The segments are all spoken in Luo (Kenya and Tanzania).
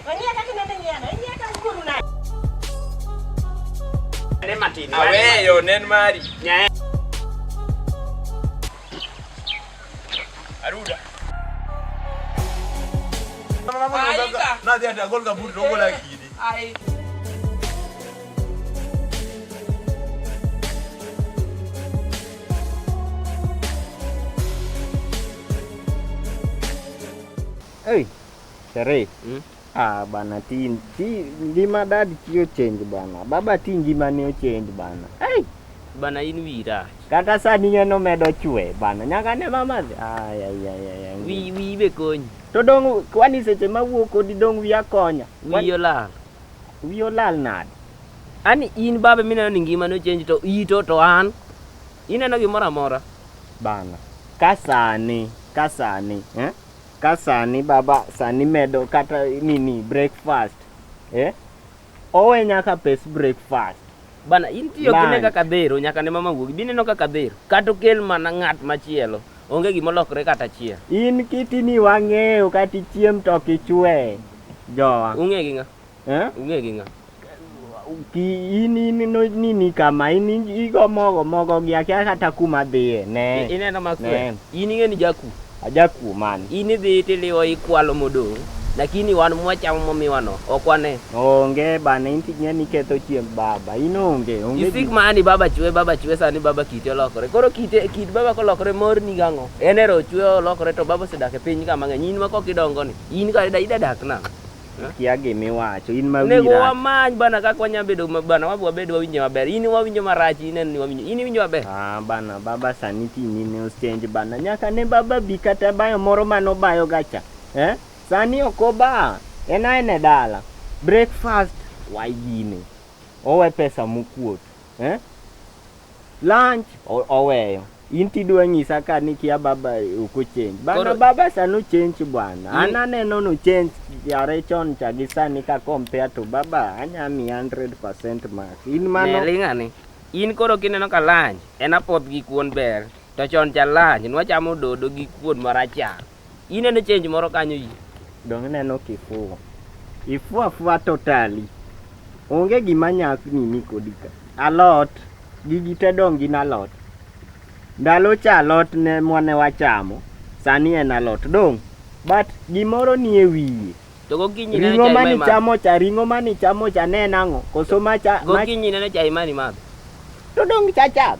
Ong'iya kaka inende ng'iyano. Ing'iya ka wuoru nade? Ne matin. Aweyo nen mari. Nyae. Aruda. Nadhi ati agol kaburi to ogola kidi. Ai. Hey, Sheree. Mm? Ah, bana ti ti ngima dad ti ochange bana. Baba ti ngima ne ochange bana. Hey, Bana in wiyi rach. kata sani ng'eno medo chwe bana. Nyaka ne mama dhi. Ay ay ay ay. ay. Wiyi wiyi be konyi. To dong kwani seche mawuok kodi dong wiya konya. Wiyi olal. Wiyi olal nade? Ani in baba mineno ni ngima no change to ito to an. Ineno gimoro amora. Bana. Ka sani, ka sani, eh? Ka sani baba sani medo kata nini breakfast. Eh? Owe nyaka pes breakfast. Bana in tiyo kine Lunch. kaka dhero nyaka ne mama wuogi. Bineno kaka dhero. Kata okel mana ng'at machielo. Onge gimolokre kata achiel. In kiti ni wang'eyo kata ichiem to ok ichwe. Jowa. Ung'e gi ng'a? Eh? Ung'e gi ng'a? Ki in in no nini kama in igo mogo mogo gi akia kata kuma dhiye. Ne. Ineno Maxwell? Ne. In ing'e ni jakuo. Ajakuo man. In idhi tiliwo ikwalo modong'. Lakini wan mwachamo momiwano ok wane. Onge bana in ting'e ni ketho chiemb baba. In onge, onge. Isik ma ani baba chwe baba chwe sani baba kite olokore. Koro kite kit baba kolokore morni gang'o? En ero ochwe olokore to baba osedak e piny ka mang'eny. In ma kok idongo ni. In ka ida ida dak nang'o? Kia gimiwacho. In ma Onego wiyi rach. wamany bana kaka wanya bedo bana wabed wawinjo maber. In wawinjo marach ineno ni wawinjo. In iwinjo maber. Ah, bana baba sani tini ne ochange bana. Nyaka ne baba bi kata bayo moro mano bayo gacha. Eh? Sani ok oba. En aena e dala. Breakfast waigine. Owe pesa mokuot. Eh? Lunch oweyo. In tidwa nyisa ka ni kia baba ok ochange. Bana Koro- baba sani ochange bwana. An In- aneno no change yare chon cha gi sani ka compare to baba anya mi 100% mark. In mano Ne ling'ani. In koro kineno ka lunch en apoth gi kuon ber. To chon cha lunch nwachamo dodo gi kuon marachar. Ineno change moro kanyo yi. Dong ineno kifuwo. Ifuo afua totally. Onge gima nyak nini kodi ka. Alot, gigi te dong gin alot. Ndalo cha alot ne mwane wachamo, sani en alot dong. But gimoro ni e wiye. To gokinyi neno Ring'o chai ma mani imadho. chamo cha, ring'o mani chamo cha ne en ang'o? Koso macha, mach, Gokinyi neno chai mani imadho. to dong cha chak.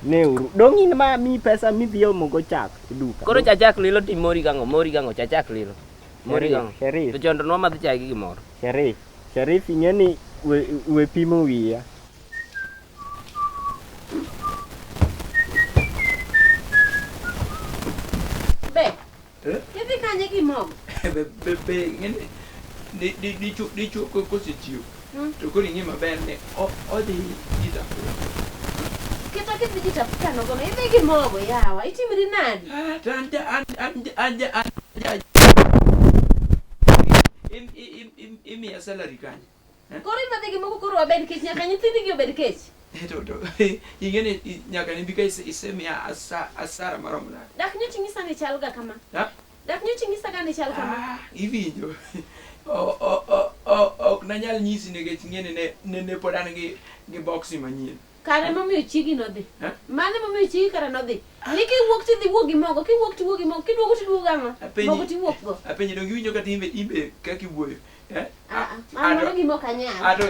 Neuru, dong in ma mi pesa midhi omo go chak e duka. Koro chachak lilo ti mori gang'o, mori gang'o, chachak lilo. Mori Sherif, gang'o. Sherif. To chon to nwamadho chai gi gimoro. Sherif, Sherif ing'e ni we, we pimo wiya. Be. Eh? Idhi kanye gi mogo? Be be be ing'e ni di dichuo dichuo kosechiew to koro ing'e maber ni odhi jitafuta. Kata kidhi jitafuta nogono, idhi gi mogo yawa, itimri nadi? Ah, to an ja an an an ja an ja imiya salary kanye? Koro idwa dhi gi mogo koro wabed kech, nyaka nyithindigi obed kech. To ing'e ni nyaka nibi ka isemiya asara maromo nade? Dak nyocha inyisa ni chal ga kama. Ha? Dak nyocha inyisa ga ni chal kama. Ah, iwinjo. Ok nanyal nyisi nikech ing'e ni ne pod an gi boksi manyien. Kare momiyo chiegi nodhi. Eh? Mano momiyo chiegi kara nodhi. Ni kiwuok tidhi wuok gi mogo, kiwuok tiwuok gi mogo, kiduogo tiduogo ang'o? Apenji- Mogo tiwuok go. Apenji donge iwinjo kata imbe imbe kaka iwuoyo. Eh? Ah, ah, mano mano gima ok anyal. Ato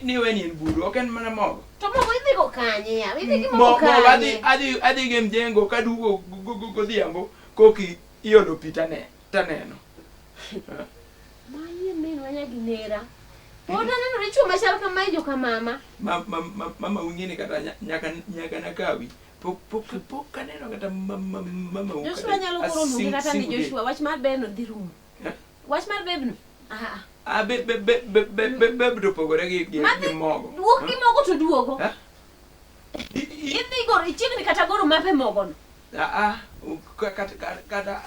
ni weni en buru, ok en mana mogo. To mogo idhi go kanye ya? Idhi gi Mo- mogo Mogo adhi kanye? adhi adhi gi mjengo kaduogo godhiambo koki iolo pi tane taneno. Mayie minwa nyagi nera. Pod aneno dichuo machal kamae joka mama. Ma ma ma mama ung'e kata nyaka nyaka nakawi. Pok pok pok aneno kata mama mama u Joshua nyalo koro luonge kata ni Joshua, wach mar berno dhi rumo. Eh? Wach mar bebno. Ah, ah. Ah be be be be be be be to opogore gi gi Madhi gi mogo. Wuok gi mogo to duogo. Eh? Idhi goro ichiegni kata goro mape mogono. Ah ah kata kata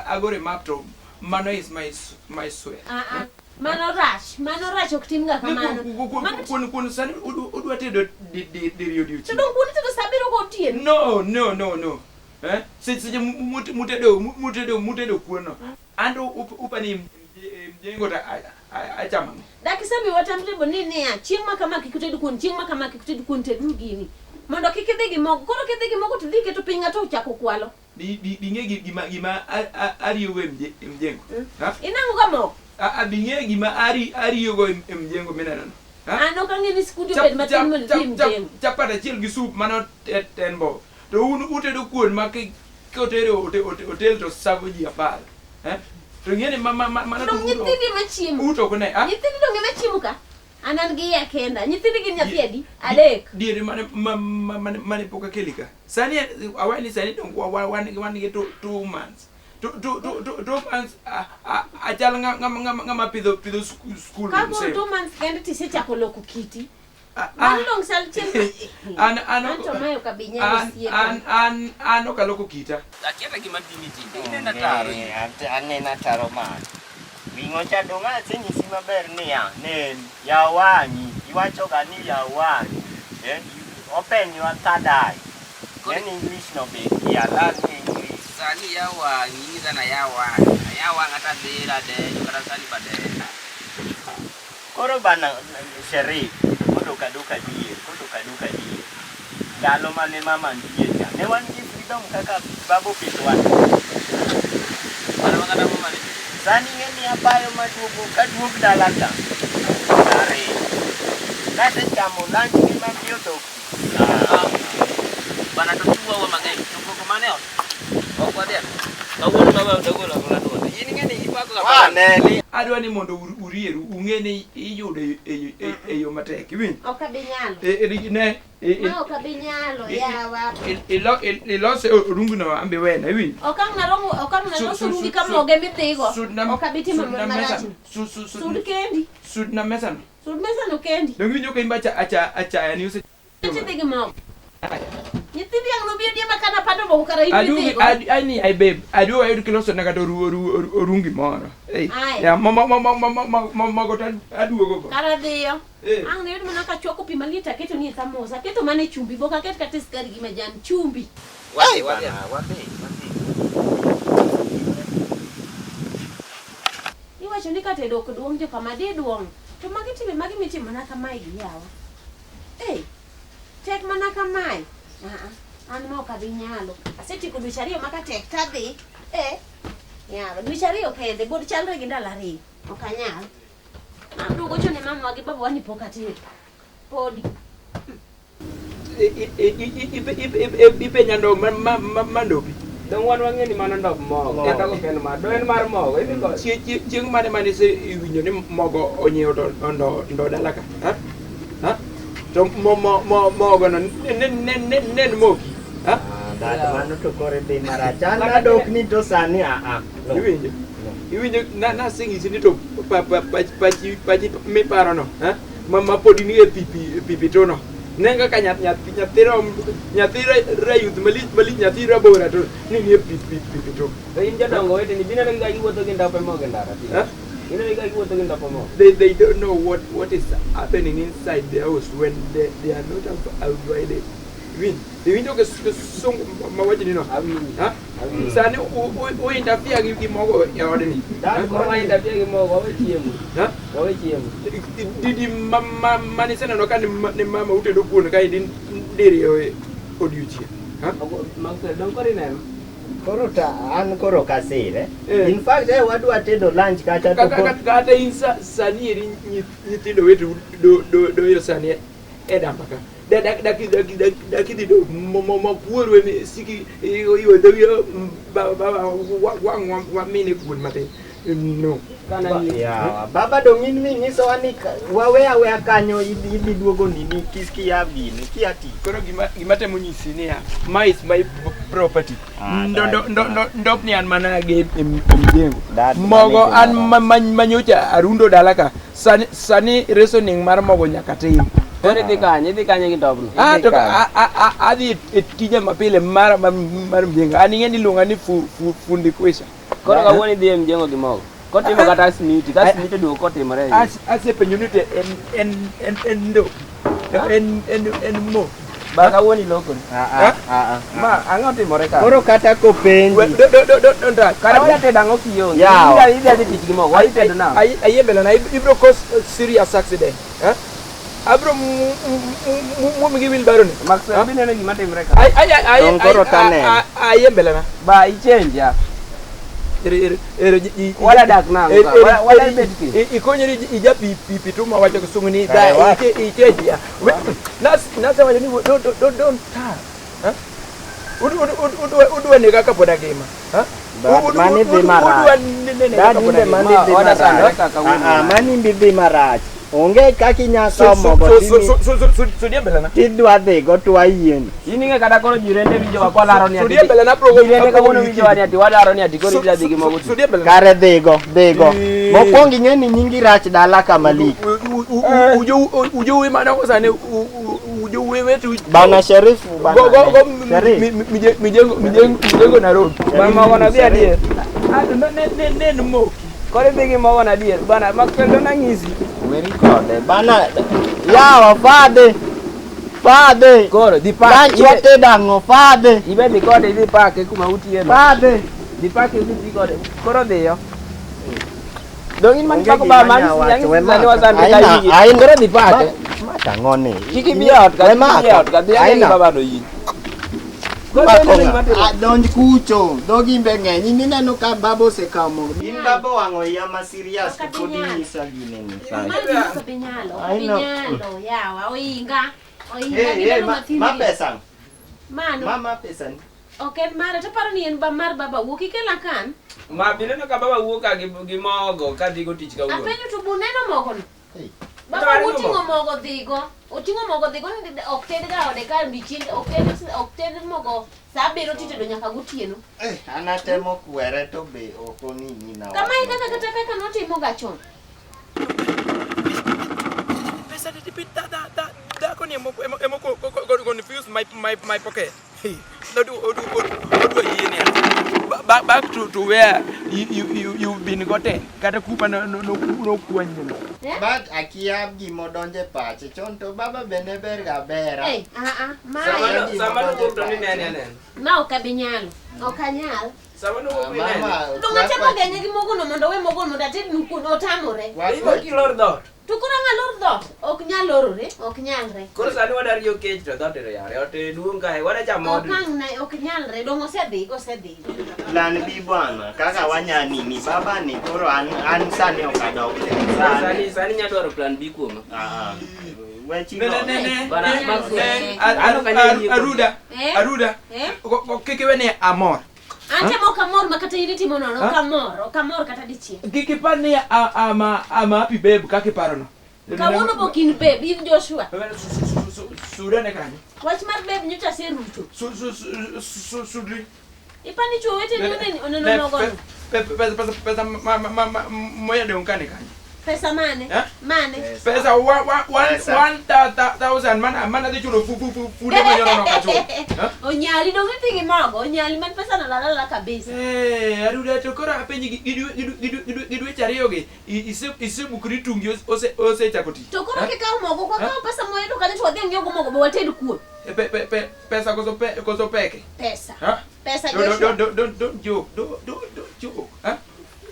agore map to mano is my my sweat. Ah ah. Mano rach, mano rach ok tim ga kamano. Mano Kuon kuon sani udwa tedo diriyo to odiochieng'. dong kuon itedo sa abiriyo gotieno. No no no no. Eh? Seche mutedo mutedo mutedo kuon no. Anto upani mjengo to achamo ang'o? Dak isemiwa timetable ni niya, chieng' ma kama kik uted kuon, chieng' ma kama kik uted kuon, teduru gini. Mondo kik idhi gi mogo. Koro kidhi gi mogo to idhi keto piny ng'ato ochako kwalo. Bing'e gima gima ariyogo e mjengo. Ha? Inang'o ga mogo? Bing'e gima ariyogo e mjengo mineno no. An ok ang'e ni skundi obed matin mondo idhi e mjengo. Chapat achiel gi sup mano ten bob. To un utedo kuon ma kotere hotel to savo ji 10. Eh? To ing'e ni mano to nyithindi ema chiemo. Uto ok ne. Nyithindi donge ema chiemo ka? An an gi iya kenda. Nyithindi gin nyathi adi? Adek. Diere mane pok akeli ka. Sani awacho ni sani dong wan gi 2 months. 2 months achal ng'ama pidho school. Ka koro 2 months kende tisechako loko kiti. Mano dong sal chieng' An an to mae ok abi nyalo osiepa. An ok aloko kita. Akia kata gima timi tinde. Ineno ataro. Aneno ataro mano. Ring'o cha dong asenyisi maber niya, nen, yaw wang'i, iwachoga ni yaw wang'i. Eh, open your third eye. Then English no be kia, learn English. Sani yaw wang'i, inyisa ni ayaw wang'a. Ayaw wang'a tadhira adenyo kata sani be adenyo. Koro bana Sherif, kodok adoka adier, kodok adoka adier. Ndalo mane mama nitie cha, ne wan gi freedom kaka baba oketowa. Mano ma kata mama nitie. Sani ing'e ni abayo maduogo kaduog dala ka. Are. Kasechamo lunch gi mapiyo to Bana to tuwa wa mang'eny. To koko mane ot? Ok wadhi ane. Kawuono baba dagolo agola duonde. In ing'e ni ipako ga Ah, ne ni. Adwa ni mondo urieru ung'e ni iyudo e yo matek. Iwinjo? Ok abi nyalo. Ne. Ma ok abi nyalo yawa. Ilose orunguno ambe wena. Iwinjo? Ok ang' narom ok ang' nalos orungi ka moge midhigo. Ok abi timo marach. Sud kendi. Sudna mesano. Sud mesano kendi. Donge iwinjo ka imbe achaya ni ose Nyithindi gi mogo. Nyithindi ang' nobi adiema kana pando mogo kara in midhigo. Ani ai babe, aduogo ayud kiloso na kata orungi moro. Aye. Ya mogo to aduogo go. Kara dhiyo. Ang' niyud mana ka chwako pi maliet aketo ni e thamos. Aketo mana e chumbi, bok aket kata e sukari gi majan, chumbi. Wadhi, wadhi. Wadhi, wadhi. Iwacho ni ka tedo ok duong' jokama di duong'. To magi timbe magi mitimo na kamae gi yawa. Ei, tek mana kamae. An ma ok abi nyalo. Asetieko dweche 2 ma ka tek tadhi. Yawa, dweche 2 kende, bod chalre gi ndalo 2. Ok anyal. Abiro gocho ne mamawa gi babawa ni pok atedo. Podi. Ipenja ndo mandopi. Dong wan wang'e ni mano ndop mogo. Kata ok en mar, do en mar mogo. Idhi ko. Chieng' mane mane isewinjo ni mogo onyiewo to ndo dala ka? Ha? Ha? To mogo no ne en moki. Ha? Dad, mano to koro idhi marach. An adok ni to sani a. Iwinjo? Iwinjo naseng'isi ni to pachi miparo no, ha? Ma pod in e pipi to no. Ne kaka nyathi rayuth malich nyathi rabora to ni nie pipi to. To in jodongo weteni bi neno kaka giwuotho gi ndope mogo e ndara. Ineno kaka giwuotho gi ndope mogo. They don't know what is happening inside the house when they are not avoided. Iwinjo kisungu mawacho ni no? Awinjo. Sani u interfere gi mogo e odni. Koro wa interfere gi mogo, wawe chiemo. Wawe chiemo. Didi mane iseneno ka ni mama utedo kuon ka idhi diriyo e odiochieng'. Maxwell, dong koro ineno? Koro ta an koro kasire. In fact, wadwa tedo lunch kata to kata in sani eri nyithindo weteu doyo sani e damba ka. Dakidhi do makuoru emi siki iwe dhogi baba wang' wamine kuon matin. No. Yawa, baba dong in minyisowa ni wawe aweya kanyo idhi duogo nini kia gini kia tich. Koro gima temo nyisi niya, ma is my property. Ndopni an mana gi e mjengo. Mogo an manyocha arundo dala ka. Sani reasoning mar mogo nyaka tim. Koro idhi kanye, idhi kanye gi ndobno? To adhi e tija mapile mar mjengo. An ing'e ni iluonga ni fundi kwisha. Koro kawuono idhi e mjengo gi mogo. Kotimo kata smiti, ka smiti oduogo kotimore. Asepenjo ni to en ndo. En mo. Ba kawuono ilokori. Ah, ah, ah, ah. Ma ang'o timore ka? Koro kata kopenji. Don't touch. Kare wada tedo ang'o kionge? Yawa. Idhi dhi tich gi mogo. Wadhi tedo nang'o? Ayie mbele na ibro cause serious accident. Eh? Abro muomi gi wheelbarrow ni. Maxwell bi neno gima timre ka. Ai ai ai Dong koro taneno. Ayie mbele na. Ba ichange ya. Ere ere ere ji Wala dak nang'o ka? Wala bet ki. Ikonyri ija pi pi pi tu mawacho kisungu ni Kare da wa- ite ite ya. Nas wacho ni don't touch. Eh? Udu udu udu udu nega kapod agima. Eh? But mani dhi marach. Dad imbe mani Ma, dhi oda marach. sandre kaka wuon. Ah, ah, mani imbe dhi marach. Onge kaka inya kawo mogo Sudie mbele na. tidwa dhigo to wayieni. In ing'e kata koro jirende winjowa kwalaro ni ati. Sudie mbele na progo. Jirende kawuono winjowa ni ati wadaro ni ati koro idhi dhi gi mogo. tich. Sudie mbele na. Kare dhigo, dhigo. Eh. Mokwongo ing'e ni nyingi rach dala kama lich. Ujo mano sani ujo wetu. Bana Sherifu bana. Go go go Sherif. mijengo mijengo mijengo Nairobi. Ba mogo no dhi adier. Ah, no ne ne ne no moki. Koro idhi gi mogo no adier. Bana Maxwell don ang'isi. Weri kode. Bana yawa fadhe. Fadhe. Koro dhi pak. Lunch watedo ang'o fadhe. Ibe dhi kode idhi pake kuma utiye no. Fadhe. Dhi pake idhi ti kode. Koro dhiyo. Dong in man Onge pako gima ba man nya wacho, yang we sani maka. wasandre ka Aina, yigi. aina. Koro dhi pake. Ma tang'o ni? Kik ibi e ot ka, We kik ibi e maka. ot ka, dhi ane gi Aina. babano yiny. Koro Mako ineno ng'a? gima timore. Ah, donj kucho dhogi be ng'eny in ineno ka baba osekawo mogo in baba owang'o iya ma serious to Ok pod abinyal. inyisa gineni sani. Mano gima ok abi nyalo, ok I abi know. nyalo, yawa, oinga. Oinga, Hey, hey, gineno ma, mathini ma gi. pesa Mano, ma ma pesa ni ok en mara, to aparo ni en ba mar baba wuok ikela kan. Ma bineno ka baba wuok ka gi mogo ka dhigo tich kawuono. Apenjo to buneno mogono. Hey. Baba Tari oting'o mogo dhigo. Oting'o mogo dhigo ni ok ted ga ode ka odiochieng' ok ted ok ted mogo saa abiriyo titedo nyaka gotieno. Eh, an atemo kwere to be ok onini na Kamae kaka kata kaka notimo ga chon. Pesa di di da da da da koni emo emo emo ko ko ko confuse my pocket. Hey, odu odu odu odu yie ni. Back back to where you you've been gotten. Kata kupa no no no no kwanyo. Eh? But akia gimodonje pache chon to baba bende ber ga bera. Eh, ah ah, mae Sama sama nowuok to ninene anena. ma ok abi nyalo. Ok anyal. Sama nowuok Ah, minene. mama, Dong atemo geng'e gi mogono mondo owe mogono mondo atednu kuon otamore. Ibo kilor dhoot. To koro ang'a lor dhoot? Ok nyal lorore, ok nyalre. Koro sani wadar yo kech to dhoot ero yare. Ot duong' kae wadwa chamo Ok odni. ang' na ok nyalre. Dong osedhi, osedhi. Plan B bwana, kaka wanyanini baba ni koro an sani ok adok Sani sani. sani nya dwaro plan B kuoma. Ah, ah. Wechi Ne go. ne ne ne. Bana, ne, Maxwell. ne, An ok anyal yie kodi. Aruda. Eh? Aruda. Eh? Kik iwe ni amor. An temo ok amor ma kata in itimo nono, ok amor, ok amor kata dichiel. Kik ipar ni ama happy babe kaka iparo no. Kawuono pok in babe, in Joshua. Sudane kanyo. Wach mar babe nyocha aserucho. Sudri. Ipani chuo weteni oneno mogono. Pesa pesa pesa ma moya dong kane kanyo. Pesa mane? Eh? Mane? Pesa one thousand mana dhi chulo fu fu fu funde manyoro no kachulo. Onyali dong idhi gi mogo, onyali man pesa no lal alala kabisa. Eh, Aruda to koro apenji gi dweche ariyo gi isebukri tungi osechako tich. To koro kikawo mogo, kwa kawo pesa mwayudo kanyo to wadhi ng'iewo go mogo be wated kuon. Pesa koso peke. Pesa. Huh? Pesa Don't Joshua. don't joke. Don't joke. Huh?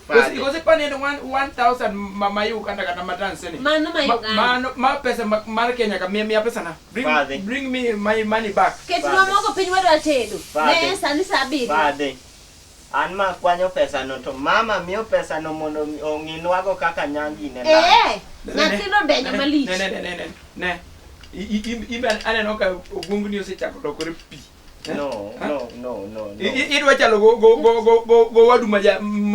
Fadhe. Because ipani 1000 ma Uganda kata ma Tanzania. Mano ma Uganda. Mano ma pesa mar Kenya ka miya pesa na. Fadhe. Bring me my money back. Ketnwa mogo piny wadwa tedo. Fadhe. Ne sani saa abiriyo. Fadhe. An ma kwanyo pesa no to mama miyo pesa no mondo ong'inwago kaka nyangi ne lal. Eh, nyathino denyo malich. Ne ne ne ne ne. Imbe aneno ka obwongoni osechako lokore pi. No, no, no, no, no. Idwa chalo go wadu ma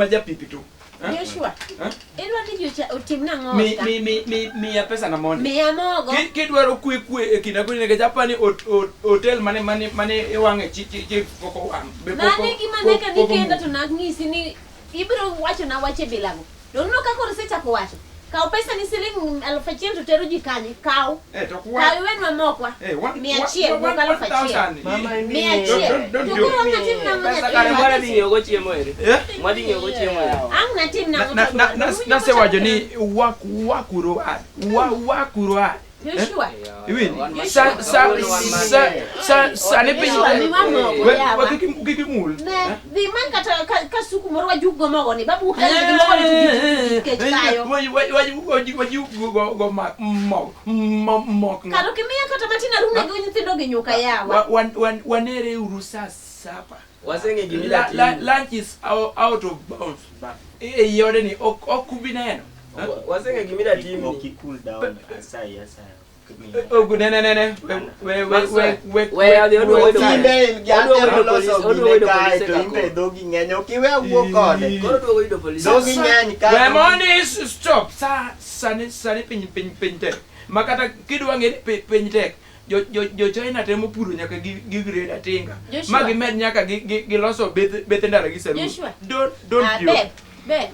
japipi to. Joshua. Eh? Idwa ni ji otim nang'o? Mi Oscar? mi mi mi miya pesa na mondi. Miya mogo. Kidwaro kwe kwe e kinda kwe nikech apani hotel mane mane mane iwang'e chi chi chi pok owang'. Be pok Mane gima ne ka pok nikenda omuk. to nang'isi ni ibiro wachona wache bilago. Donno ka koro isechako wacho. Kaw pesa ni siling 1000 to tero ji kanye? Kaw. Eh, to Kaw kwa iwenwa mokwa. eh, Mia achiel, mok aluf achiel. 1000. Mama Mia imiye. achiel. Don't To joke. koro ang' natim nang'o Pesa nyathi? kare mwadhi ng'iewo go chiemo ere. Eh? Mwadhi ng'iewo go chiemo ere. Ang' natim nang'o? Na to na dwaro? na nasewacho ni wakuro ad. Wa wakuro ad. Joshua. Iwinji? Sa sa sa sa sani piny Joshua, miwa mogo We- yawa. we kik kik imul. Ne, dhi man kata kasuku moro wajuk go mogo ni. Babu kal gi mogo ni to kech kayo. Wajuk go go ma mo mo mok. Kar ok imiya kata matin arumne gi nyithindo gi nyuka yawa. Wanere uru sa sapa. Waseng'e gima La, ida la, tim. lunch is out of bounds. E yode ni ok ok ubi neno. Waseng'e gima ida tim Ok ni. i cool down asayi asayi. Ok ne ne ne ne. We we we we We odhi odwogo yudo Tinde in gi Odwogo atemo yudo loso polise, odwogo gine yudo kae polise to ka in be koro. dhogi ng'eny ok iwe awuo kode. Koro odwogo yudo polise. Dhogi ng'eny ka. We mondi stop. Sa sani sani piny piny piny tek. Ma kata kidwa ng'e ni piny tek. Jo jo jo China temo puro nyaka gi gi greda tinga. Joshua. Ma gimed nyaka gi gi giloso bethe bethe ndara gi saruni. Joshua. Don't don't Ah, you. Beb, beb.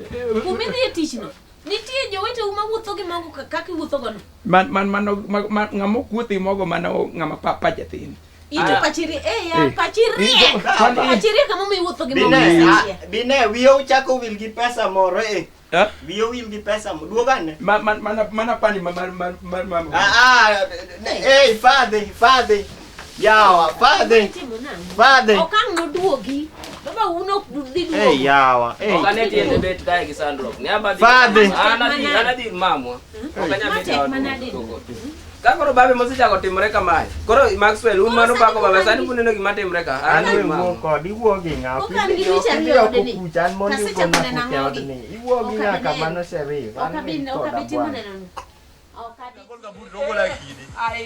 Kumidhi e tichno. Nitie joweteu mawuotho gi mogo kaka iwuotho gono. Man man mano ma, ng'ama ok wuoth gi mogo mano ng'ama pache thin. Ito Ah. pachi rie, eh ya, Eh. pachi rie. Kwani- Pachi rie kama omiyo iwuotho gi mogo. Bine, achiel. bine wiye ochako wil gi pesa moro eh. Eh? Wiye owil gi pesa moro. Duogane. Ma man mana mana pani ma ma ma ma ma. Ah, ah, hey, fadhi, fadhi. Yawa, fadhi, Itimo nang'o? fadhi. Ok ang' noduogi. Baba un ok dhi duogo. Hey, yawa, hey. Ok ane tiende bet kae gi sandruok. Ne abadhi. Fadhi. An adhi an adhi ir mamwa. Ok anyal bet e Matek ot manade. koko. Ka koro babe mosechako timore kamae. Koro Maxwell un Koro mano sani bako baba kuma sani ni- buneno gima timore ka. An An adhi we ir wuo mamwa. kod, iwuo gi ng'a? Koka an gi Ok wich idhi ariyo oko odni. kucha, an mondo Kasechako igona neno kucha ang'o odni. Iwuo gi Ok ng'a abi kamano neno. Sherif? Ok An abi in ok koda abi timo bwana. neno. Ok abi. Agol gambut to ogola kidi. Ai.